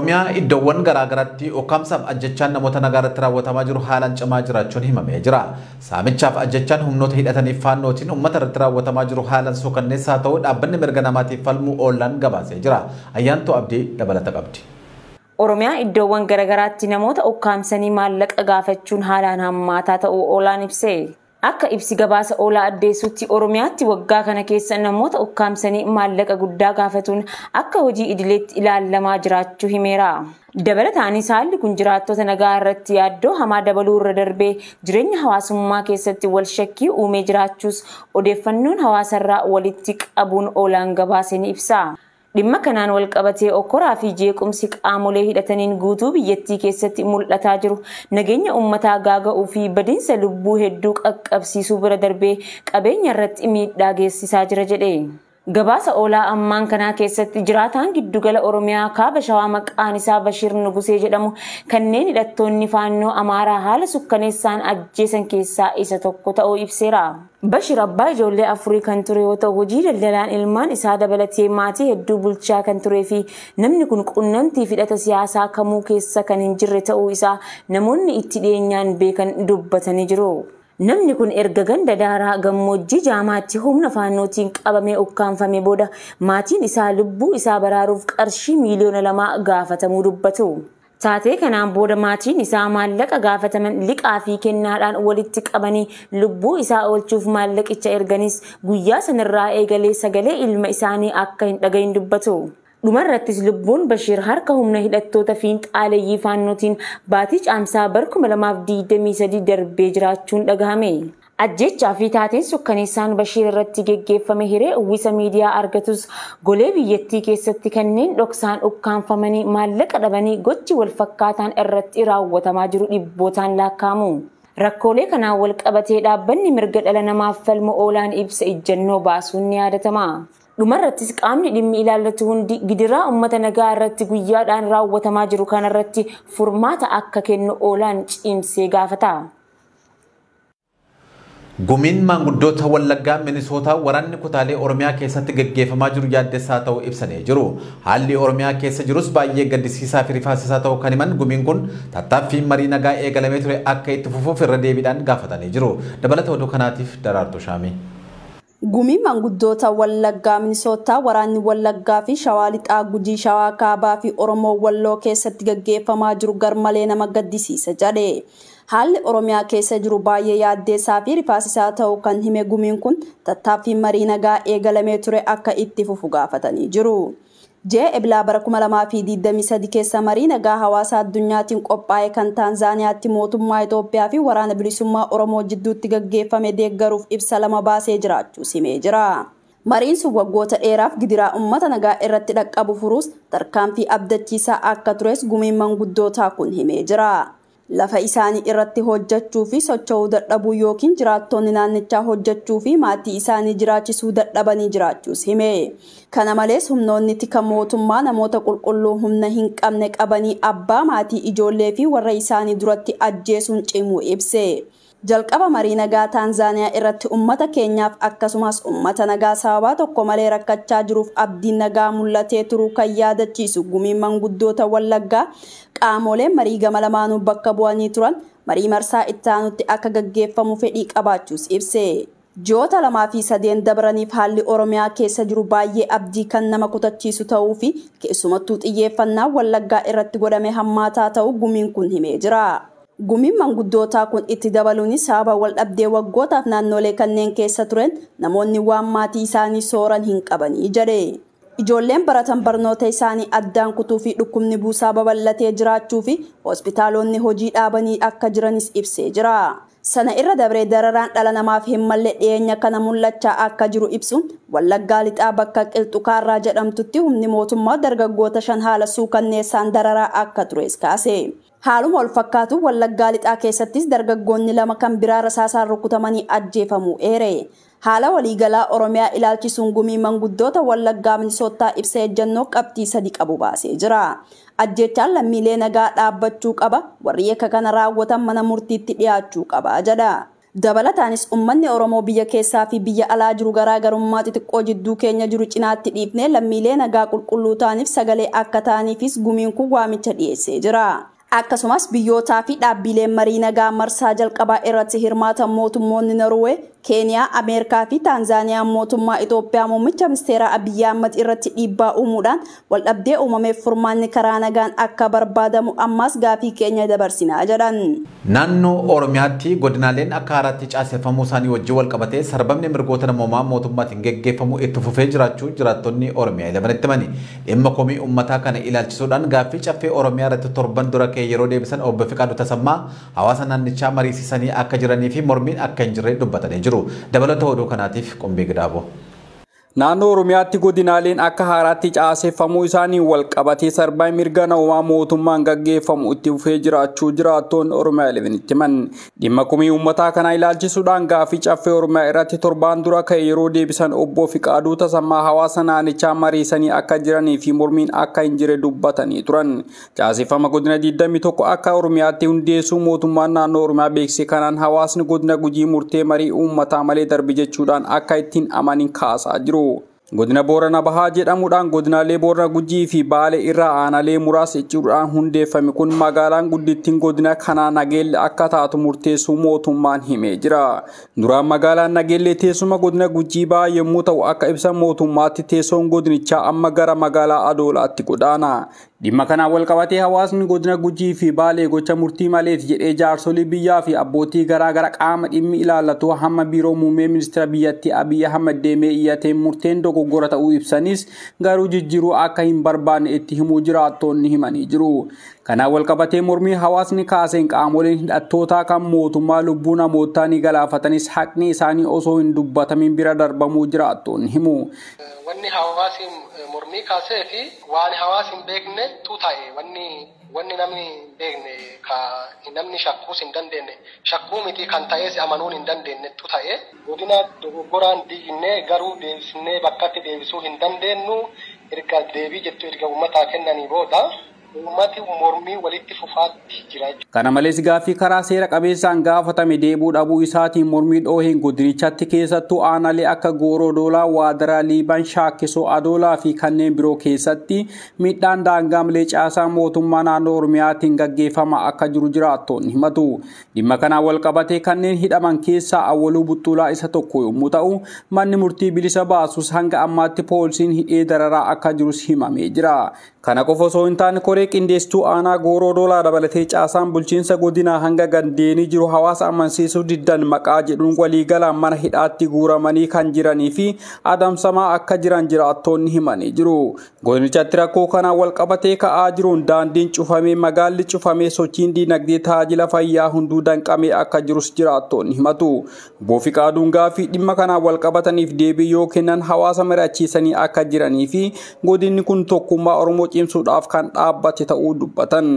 Oromiyaa iddoowwan garaagaraatti ukkaamsaaf ajjechaan namoota nagaa irratti raawwatamaa jiru haalaan cimaa jiraachuun himamee jira. Saamichaaf ajjechaan humnoota hidhataniif faannootiin uummata irratti raawwatamaa jiru haalaan suukanneessaa ta'uu dhaabbanni mirga namaatiif falmuu OLLAAn gabaasee jira. Ayyaantuu Abdii dabalata qabdi. Oromiyaa iddoowwan garaagaraatti namoota ukkaamsanii maallaqa gaafachuun haalaan hammaataa ta'uu OLLAan ibse. Akka ibsi gabaasa OLLAA addeessutti Oromiyaatti waggaa kana keessa namoota ukkaamsanii maallaqa guddaa gaafatuun akka hojii idileetti ilaalamaa jiraachuu himeera. Dabalataanis haalli kun jiraattota nagaa irratti yaaddoo hamaa dabaluu irra darbee jireenya hawaasummaa keessatti wal shakkii uumee jiraachuus odeeffannoon hawaasarraa walitti qabuun OLLAan gabaase ni ibsa. Dhimma kanaan wal qabatee okkoraa fi jeequmsi qaamolee hidhataniin guutuu biyyattii keessatti mul'ataa jiru nageenya uummataa gaaga'uu fi badiinsa lubbuu hedduu qaqqabsiisuu bira darbee qabeenya irratti miidhaa geessisaa jira jedhe. Gabaasa OLLAA ammaan kanaa keessatti jiraataan giddugala Oromiyaa kaaba Shawaa maqaan isaa Bashir Nugusee jedhamu kanneen hidhattoonni faannoo Amaaraa haala sukkaneessaan ajjeesan keessaa isa tokko ta'uu ibseera. Bashir abbaa ijoollee afurii kan ture yoo ta'u hojii daldalaan ilmaan isaa dabalatee maatii hedduu bulchaa kan turee fi namni kun qunnamtii hidhata siyaasaa kamuu keessa kan hin jirre ta'uu isaa namoonni itti dhiyeenyaan beekan dubbatanii jiru. Namni kun erga ganda daaraa gammoojjii jaamaatti humna faannootiin qabamee ukkaanfame booda maatiin isaa lubbuu isaa baraaruuf qarshii 2 miiliyoona gaafatamuu dubbatu. Taatee kanaan booda maatiin isaa maallaqa gaafataman liqaa fi kennaadhaan walitti qabanii lubbuu isaa oolchuuf maallaqicha erganis guyyaa sanarraa eegalee sagalee ilma isaanii akka hin dhagahin dubbatu. Dhumarrattis lubbuun Bashir harka humna hidhattoota fiinxaaleeyyii faannootiin baatii caamsaa bar 2023 darbee jiraachuun dhagahame. Ajjechaa fi taateen sukkaneessaan Bashir irratti geggeeffame hiree uwwisa miidiyaa argatus golee biyyattii keessatti kanneen dhoksaan ukkaanfamanii maallaqa dhabanii gochi wal fakkaataan irratti raawwatamaa jiru dhibbootaan lakkaa'amu. Rakkoolee kanaan wal qabatee dhaabbanni mirga dhala namaaf falmu OLLAan ibsa ejjennoo baasuun ni yaadatama. Dhumarrattis qaamni dhimmi ilaallatu hundi gidiraa uummata nagaa irratti guyyaadhaan raawwatamaa jiru kanarratti furmaata akka kennu OLLAan cimsee gaafata. Gumiin maanguddoota Wallaggaa Minisootaa waraanni kutaalee Oromiyaa keessatti gaggeeffamaa jiru yaaddessaa ta'uu ibsanii jiru. Haalli Oromiyaa keessa jirus baay'ee gaddisiisaa fi rifaasisaa ta'uu kan himan gumiin kun tattaaffii marii nagaa eegalamee ture akka itti fufuuf irra deebiidhaan gaafatanii jiru. Dabalata oduu kanaatiif Daraartuu Shaamii. Gumii maanguddoota Wallaggaa Minisootaa waraanni Wallaggaa fi Shawaa Lixaa, Gujii, Shawaa Kaabaa fi Oromoo Walloo keessatti gaggeeffamaa jiru garmalee nama gaddisiisa jedhe. Haalli Oromiyaa keessa jiru baay'ee yaaddeessaa fi rifaasisaa ta'uu kan hime gumiin kun tattaaffii marii nagaa eegalamee ture akka itti fufu gaafatanii jiru. Ji'a Eblaa bara 2023 keessa marii nagaa hawaasa addunyaatiin qophaa'e kan Taanzaaniyaatti mootummaa Itoophiyaa fi Waraana Bilisummaa Oromoo jidduutti gaggeeffame deeggaruuf ibsa lama baasee jiraachuu simee jira. Mariin sun waggoota dheeraaf gidiraa uummata nagaa irratti dhaqqabu furuus tarkaanfii abdachiisaa akka tures gumiin manguddootaa kun himee jira. Lafa isaanii irratti hojjechuu fi socho'uu dadhabuu yookiin jiraattonni naannichaa hojjechuu fi maatii isaanii jiraachisuu dadhabanii jiraachuus hime. Kana malees humnoonni tika mootummaa namoota qulqulluu humna hin qabne qabanii abbaa maatii, ijoollee fi warra isaanii duratti ajjeesuun cimuu ibse. Jalqaba marii nagaa Taanzaaniyaa irratti uummata keenyaaf akkasumas uummata nagaa sababaa tokko malee rakkachaa jiruuf abdiin nagaa mul'atee turuu kan yaadachiisu gumiin manguddoota Wallaggaa, qaamoleen marii gama lamaanuu bakka bu'anii turan marii marsaa itti aanutti akka gaggeeffamu fedhii qabaachuus ibse. Ji'oota lamaa fi sadeen dabraniif haalli Oromiyaa keessa jiru baay'ee abdii kan nama kutachiisu ta'uu fi keessumattuu xiyyeeffannaa Wallaggaa irratti godhame hammaataa ta'uu gumiin kun himee jira. Gumiin manguddootaa kun itti dabaluunis sababa wal dhabdee waggootaaf naannolee kanneen keessa turen namoonni waan maatii isaanii sooran hin qabanii jedhe. Ijoolleen baratan barnoota isaanii addaan kutuu fi dhukkubni buusaa babal'atee jiraachuu fi hospitaalonni hojii dhaabanii akka jiranis ibsee jira. Sana irra dabree dararaan dhala namaaf hin malle dhiyeenya kana mul'achaa akka jiru ibsuun, Wallaggaa Lixaa bakka Qilxukaarraa jedhamtutti humni mootummaa dargaggoota shan haala suukanneessaan dararaa akka tures kaase. Haaluma wal fakkaatu Wallaggaa Lixaa keessattis dargaggoonni lama kan biraa rasaasaan rukutamanii ajjeefamuu eere. Haala waliigalaa Oromiyaa ilaalchisuun gumii manguddoota Wallaggaa Minisootaa ibsa ejjennoo qabxii sadi qabu baasee jira. Ajjechaan lammiilee nagaa dhaabbachuu qaba, warri yakka kana raawwatan mana murtiitti dhiyaachuu qaba jedha. Dabalataanis uummanni Oromoo biyya keessaa fi biyya alaa jiru garaagarummaa xixiqqoo jidduu keenya jiru cinaatti dhiifnee lammiilee nagaa qulqulluu ta'aniif sagalee akka ta'aniifis gumiin kun waamicha dhiyeessee jira. Akkasumas biyyootaa fi dhaabbileen marii nagaa marsaa jalqabaa irratti hirmaatan mootummoonni Norwee, Keeniyaa, Ameerikaa fi Taanzaaniyaan mootummaa Itoophiyaa muummicha ministeeraa Abiyyi Ahmad irratti dhiibbaa uumuudhaan waldhabdee uumameef furmaanni karaa nagaan akka barbaadamu ammas gaafii keenya dabarsinaa jedhan. Naannoo Oromiyaatti godinaaleen akka haaraatti caaseffamuu isaanii wajjin wal qabatee sarbamni mirgoota namoomaa mootummaatiin geggeeffamu itti fufee jiraachuu jiraattonni Oromiyaa 11tti himani. Dhimma komii uummataa kana ilaalchisuudhaan gaaffii caffee Oromiyaa irratti torban dura ka'e yeroo deebisan Obbo Fiqaaduu Tasammaa hawaasa naannichaa mariisisanii akka jiranii fi mormiin akka hin jirre dubbatanii jiru. Dabalata oduu kanaatiif Qombee Gidaaboo. Naannoo Oromiyaatti godinaaleen akka haaraatti caaseffamuu isaanii wal qabatee sarbaa mirga namoomaa mootummaan gaggeeffamu itti fufee jiraachuu jiraattoonni Oromiyaa 11tti himan. Dhimma komii uummataa kana ilaalchisuudhaan gaaffii caffee Oromiyaa irratti torbaan dura ka'e yeroo deebisan Obbo Fiqaaduu Tasammaa hawaasa naannichaa mariisanii akka jiranii fi mormiin akka hin jirre dubbatanii turan. Caaseffama godina 21 akka Oromiyaatti hundeessuu mootummaan naannoo Oromiyaa beeksise kanaan hawaasni godina Gujii murtee marii uummataa malee darbe jechuudhaan akka ittiin amanin kaasaa jiru. Godina Boorana Bahaa jedhamuudhaan godinaalee Boorana Gujii fi Baalee irraa aanaalee muraasa icciruudhaan hundeeffame kun magaalaan guddittiin godina kanaa Nageelle akka taatu murteessuu mootummaan himee jira. Duraan magaalaan Nageellee teessuma godina Gujii Bahaa yommuu ta'u akka ibsa mootummaatti teessoon godinichaa amma gara magaalaa Adoolaatti godaana. Dhimma kanaan wal qabatee hawaasni godina Gujii fi Baalee gocha murtii maleeti jedhee jaarsolii biyyaa fi abbootii garaagara qaama dhimmi ilaallatu hamma biiroo muummee ministeera biyyattii Abiyyi Ahmad deemee iyyatee murteen dogoggora ta'uu ibsanis garuu jijjiiruu akka hin barbaanne itti himuu jiraattoonni himanii jiru. Kanaan wal qabatee mormii hawaasni kaaseen qaamoleen hidhattootaa kan mootummaa lubbuu namootaa ni galaafatanis haqni isaanii osoo hin dubbatamin bira darbamuu jiraattoonni himu. Wanni hawaasni mormii kaasee fi waan hawaasni hin beekne tu ta'e wanni namni hin beekne ka namni shakkuus hin dandeenye shakkuu miti kan ta'es amanuun hin dandeenye tu ta'e godina dogoggoraan diignee garuu deebisnee bakkatti deebisuu hin dandeenyu erga deebii jettu erga uummataa kennanii booda uummati mormii walitti fufaatti jira. Kana malees gaaffii karaa seera qabeessaan gaafatame deebuu dhabuu isaatiin mormii dhooheen godinichatti keessattuu aanaalee akka Gooroo Doolaa, Waadaraa, Liiban, Shaakkisoo, Adoolaa fi kanneen biroo keessatti miidhaan daangaa malee caasaa mootummaa naannoo Oromiyaatiin gaggeeffama akka jiru jiraattoonni himatu. Dhimma kanaan wal qabatee kanneen hidhaman keessaa Awwaluu Buxxulaa isa tokko yommuu ta'u, manni murtii bilisa baasus hanga ammaatti poolisiin hidhee dararaa akka jirus himamee jira. Kana qofa osoo hin taane koree qindeessituu aanaa Gooroo Doolaa dabalatee caasaan bulchiinsa godinaa hanga gandeenii jiru hawaasa amansiisuu diddan maqaa jedhuun waliigalaan mana hidhaatti guuramanii kan jiranii fi adamsamaa akka jiran jiraattoonni himanii jiru. Godinichatti rakkoo kanaan wal qabatee ka'aa jiruun daandiin cufamee magaalli cufamee sochiin diinagdee tajaajila fayyaa hunduu danqamee akka jirus jiraattoonni himatu. Obbo Fiqaaduun gaaffii dhimma kanaan wal qabataniif deebii yoo kennan hawaasa mari'achiisanii akka jiranii fi godinni kun tokkummaa Oromoo cimsuudhaaf kan dhaabbate ta'uu dubbatan.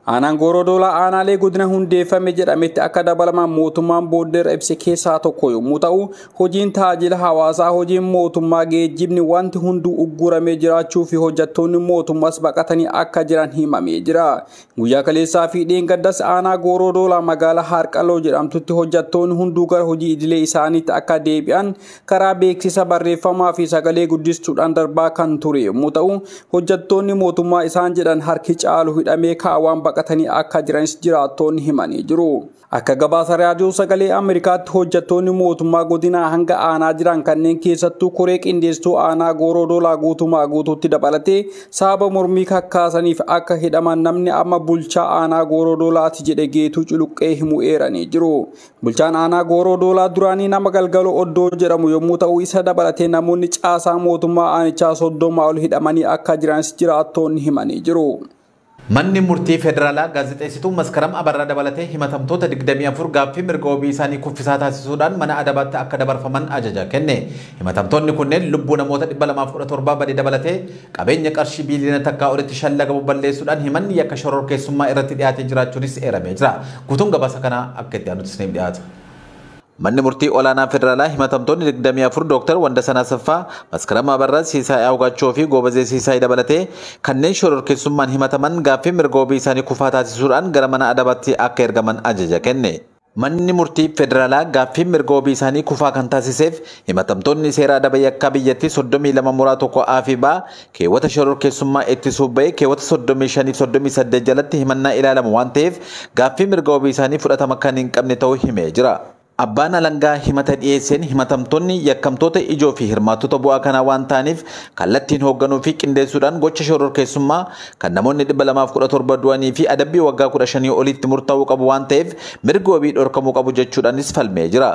Aanaan Gooroo Doolaa aanaalee godina hundeeffame jedhametti akka dabalaman mootummaan booddeerra ibse keessaa tokko yommuu ta'u, hojiin tajaajila hawaasaa, hojiin mootummaa, geejjibni wanti hunduu ugguramee jiraachuu fi hojjettoonni mootummaas baqatanii akka jiran himamee jira. Guyyaa kaleessaa fi dheengaddas aanaa Gooroo Doolaa magaalaa Harqaloo jedhamtutti hojjettoonni hunduu gara hojii idilee isaaniitti akka deebi'an karaa beeksisa barreeffamaa fi sagalee guddistuudhaan darbaa kan ture yommuu ta'u, hojjettoonni mootummaa isaan jedhan harki caalu hidhamee kaawwan baqatanii akka jiranis jiraattoonni himanii jiru. Akka gabaasa raadiyoo sagalee Ameerikaatti hojjettoonni mootummaa godinaa hanga aanaa jiran kanneen keessattuu koree qindeessituu aanaa Gooroo Doolaa guutumaa guutuutti dabalatee sababa mormii kakkaasaniif akka hidhaman namni amma bulchaa aanaa Gooroo Doolaati jedhe Geetuu Culuqqee himu eeranii jiru. Bulchaan aanaa Gooroo Doolaa duraanii nama Galgaloo Oddoo jedhamu yommuu ta'u, isa dabalatee namoonni caasaa mootummaa aanichaa 30 ol hidhamanii akka jiranis jiraattoonni himanii jiru. Manni murtii federaalaa gaazexeessituu Maskaram Abarraa dabalatee himatamtoota 24 gaaffii mirga wabii isaanii kuffisaa taasisuudhaan mana adabaatti akka dabarfaman ajaja kenne. Himatamtoonni kunneen lubbuu namoota 217 badee dabalatee qabeenya qarshii biiliyoona 1 olitti shallagamu balleessuudhaan himanni yakka shororkeessummaa irratti dhiyaatee jiraachuunis eeramee jira. Guutuun gabaasa kanaa akka itti aanutti isiniif dhiyaata. Manni murtii olaanaa federaalaa himatamtoonni 24 Dooktar Wandasan Asaffaa, Maskaram Abarraa, Siisaay Awgaachoo fi Goobazee Siisaay dabalatee kanneen shororkeessummaan himataman gaaffii mirga wabii isaanii kufaa taasisuudhaan gara mana adabaatti akka ergaman ajaja kenne. Manni murtii federaalaa gaaffii mirga wabii isaanii kufaa kan taasiseef himatamtoonni seera adaba yakkaa biyyattii 32 muraa 1 A fi B keewwata shororkeessummaa ittisuuf bahe keewwata 35 fi 38 jalatti himannaa ilaalamu waan ta'eef gaaffii mirga wabii isaanii fudhatama kan hin qabne ta'uu himee jira. Abbaan alangaa himata dhiyeesseen himatamtoonni yakkamtoota ijoo fi hirmaattota bu'aa kanaa waan ta'aniif kallattiin hoogganuu fi qindeessuudhaan gocha shororkeessummaa kan namoonni 217 du'anii fi adabbii waggaa 15 olitti murtaa'uu qabu waan ta'eef mirga wabii dhorkamuu qabu jechuudhaanis falmee jira.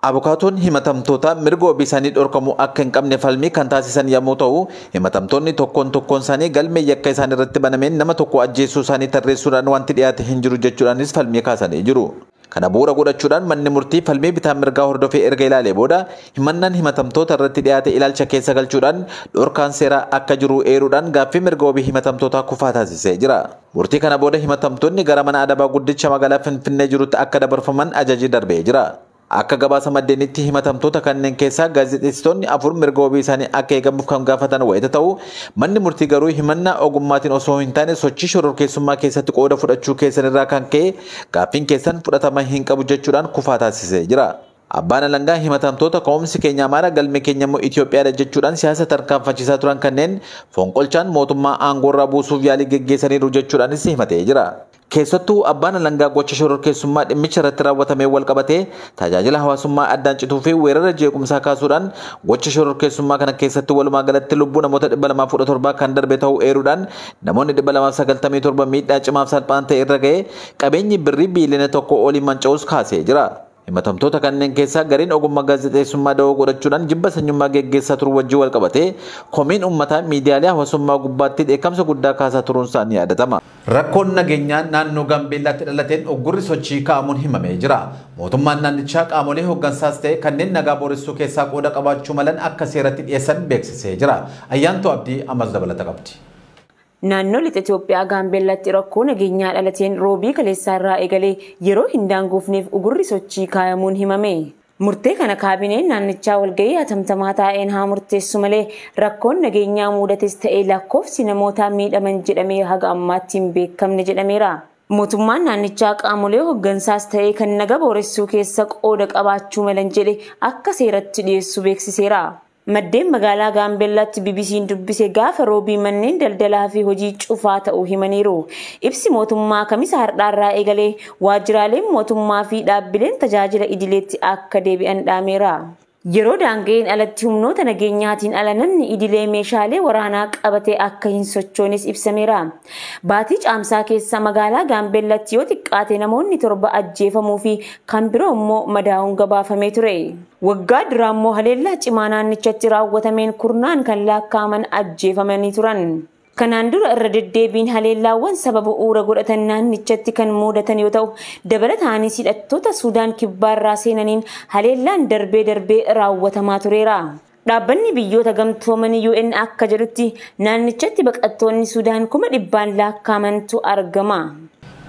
Abukaatoon himatamtoota mirga wabii isaanii dhorkamuu akka hin qabne falmii kan taasisan yommuu ta'u, himatamtoonni tokkoon tokkoon isaanii galmee yakka isaan irratti banameen nama tokko ajjeesuu isaanii tarreessuudhaan wanti dhiyaate hin jiru jechuudhaanis falmii kaasanii jiru. Kana bu'uura godhachuudhaan manni murtii falmii bitaa mirgaa hordofee erga ilaalee booda himannaan himatamtoota irratti dhiyaate ilaalcha keessa galchuudhaan dhorkaan seeraa akka jiru eeruudhaan gaaffii mirga wabii himatamtootaa kufaa taasisee jira. Murtii kana booda himatamtoonni gara mana adabaa guddicha magaalaa Finfinnee jirutti akka dabarfaman ajaji darbee jira. Akka gabaasa maddeenitti himatamtoota kanneen keessaa gaazexeessitoonni 4 mirga wabii isaanii akka eegamuuf kan gaafatan wayita ta'u, manni murtii garuu himannaa ogummaatiin osoo hin taane sochii shororkeessummaa keessatti qooda fudhachuu keessan irraa kan ka'e gaaffiin keessan fudhatama hin qabu jechuudhaan kufaa taasisee jira. Abbaan alangaa himatamtoota ka'umsi keenya Amaara galme keenya immoo Itoophiyaadha jechuudhaan siyaasa tarkaanfachiisaa turan kanneen fonqolchaan mootummaa aangoorraa buusuuf yaalii geggeessaniiru jechuudhaanis himatee jira. Keessattuu abbaan alangaa gocha shororkeessummaa dhimmicha irratti raawwatamee wal qabatee tajaajila hawaasummaa addaan cituu fi weerara jeequmsaa kaasuudhaan gocha shororkeessummaa kana keessatti walumaa galatti lubbuu namoota 217 kan darbe ta'uu eeruudhaan namoonni 297 miidhaa cimaaf salphaan ta'e irra ga'ee qabeenyi birrii biiliyoona 1 olii manca'us kaasee jira. Himatamtoota kanneen keessaa gariin ogummaa gaazexeessummaa da'oo godhachuudhaan jibba sanyummaa geggeessaa turu wajjin wal qabatee komiin uummataa miidiyaalee hawaasummaa gubbaatti dheekkamsa guddaa kaasaa turuun isaanii yaadatama. Rakkoon nageenyaa naannoo Gaambeellaatti dhalateen uggurri sochii kaa'amuun himamee jira. Mootummaan naannichaa qaamolee hooggansaas ta'e kanneen nagaa booressuu keessaa qooda qabaachuu malan akka seeratti dhiyeessan beeksisee jira. Ayyaantuu Abdii ammas dabalata qabdi. Naannoo lixa Itoophiyaa Gaambeellaatti rakkoo nageenyaa dhalateen roobii kaleessaa irraa eegalee yeroo hin daangoofneef ugurri sochii kaayamuun himame. Murtee kana kaabineen naannichaa walgahii hatamtamaa taa'een haa murteessu malee rakkoon nageenyaa mudates ta'ee lakkoofsi namootaa miidhaman jedhamee haga ammaatti hin beekamne jedhameera. Mootummaan naannichaa qaamolee hooggansaas ta'ee kan naga booressuu keessa qooda qabaachuu malan jedhe akka seeratti dhiyeessu beeksiseera. Maddeen magaalaa Gaambeellaatti BBC'n dubbise gaafa roobii manneen daldalaa fi hojii cufaa ta'uu himaniiru. Ibsi mootummaa kamisa har'aarraa eegalee waajjiraaleen mootummaa fi dhaabbileen tajaajila idileetti akka deebi'an dhaameera. Yeroo daanga'een alatti humnoota nageenyaatiin ala namni idilee meeshaalee waraanaa qabatee akka hin sochoones ibsameera. Baatii caamsaa keessa magaalaa Gaambeellaatti yoo xiqqaate namoonni 7 ajjeefamuu fi kan biroo immoo madaa'uun gabaafamee ture. Waggaa duraa immoo haleellaa cimaa naannichatti raawwatameen kurnaan kan lakkaa'aman ajjeefamanii turan. Kanaan dura irra deddeebiin haleellaawwan sababa bu'uura godhatan naannichatti kan mudatan yoo ta'u, dabalataanis hidhattoota Suudaan kibbaarraa seenaniin haleellaan darbee darbee raawwatamaa tureera. Dhaabbanni biyyoota gamtoomanii UN akka jedhutti naannichatti baqattoonni Suudaan 100,000 lakkaa'amantu argama.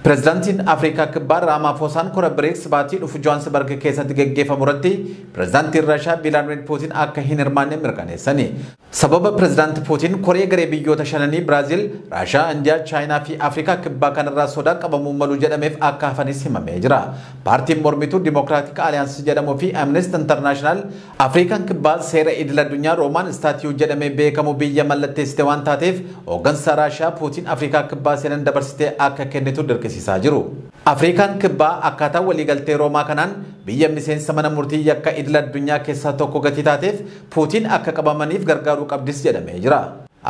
Pireezidaantiin Afrikaa Kibbaa Raamaafoosaan kora BRICS baatii dhufu Johannesburg keessatti geggeeffamu irratti pireezidaantiin Raashaa Vilaadimir Puutiin akka hin hirmaanne mirkaneessani. Sababa pireezidaanti Puutiin koree garee biyyoota shananii Biraazil, Raashaa, Indiyaa, Chaayinaa fi Afrikaa Kibbaa kanarraa sodaa qabamuu malu jedhameef akka hafanis himamee jira. Paartiin mormituu Dimokiraatik Aliyaansii jedhamuu fi Amnesty International Afrikaan Kibbaa seera idil addunyaa Roomaan Istaatiyuu jedhamee beekamu biyya mallatteessite waan taateef hooggansa Raashaa Puutiin Afrikaa Kibbaa seenan dabarsitee akka kennitu dirqisiisaa jiru. Afrikaan Kibbaa akkaataa waliigaltee Roomaa kanaan biyya miseensa mana murtii yakka idil addunyaa keessaa tokko gatii taateef Puutiin akka qabamaniif gargaaruu qabdis jedhamee jira.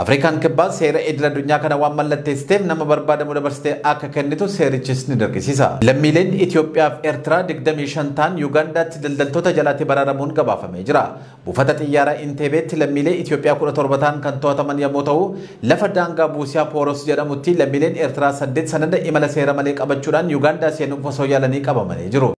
Afrikaan Kibbaa seera idil addunyaa kana waan mallatteessiteef nama barbaadamu dabarsitee akka kennitu seerichis ni dirqisiisa. Lammiileen Itoophiyaa fi Eertiraa 25 ta'an Yuugaandaatti daldaltoota jalaatti baraaramuun gabaafamee jira. Buufata xiyyaaraa Inteebeetti lammiilee Itoophiyaa 17 ta'an kan to'ataman yommuu ta'u, lafa daangaa Buusiyaa Pooros jedhamutti lammiileen Eertiraa 8 sanada imala seera malee qabachuudhaan Yuugaandaa seenuuf osoo yaalanii qabamanii jiru.